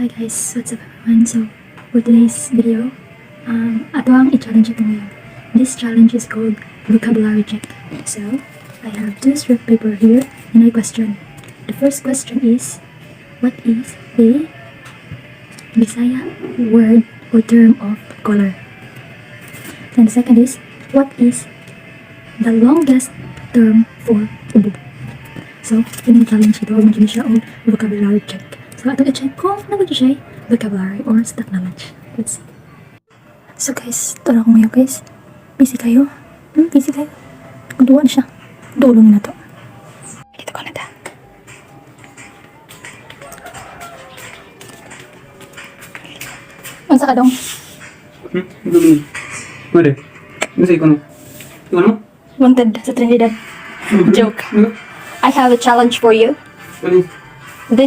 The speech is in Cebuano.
Hi guys, what's up, everyone? So, for today's video, ato ang i-challenge ito ngayon. This challenge is called Vocabulary Check. So, I have two strip paper here and a question. The first question is, what is the Bisaya word or term of color? And the second is, what is the longest term for ubo? So, yun yung challenge ito. Medyo siya og vocabulary check. So, atong i-check kung naa ba siya vocabulary or stock knowledge. Let's see. So guys, tara ko ngayon, guys. Busy kayo? Busy kayo? Duwa na siya. Dulong na to. Dito ko na ta. Unsa ka dong? Hmm? Dumi. Pwede. Ano sa ikaw? Ikaw mo? Wanted sa Trinidad. Joke. Ano? I have a challenge for you. Ano? This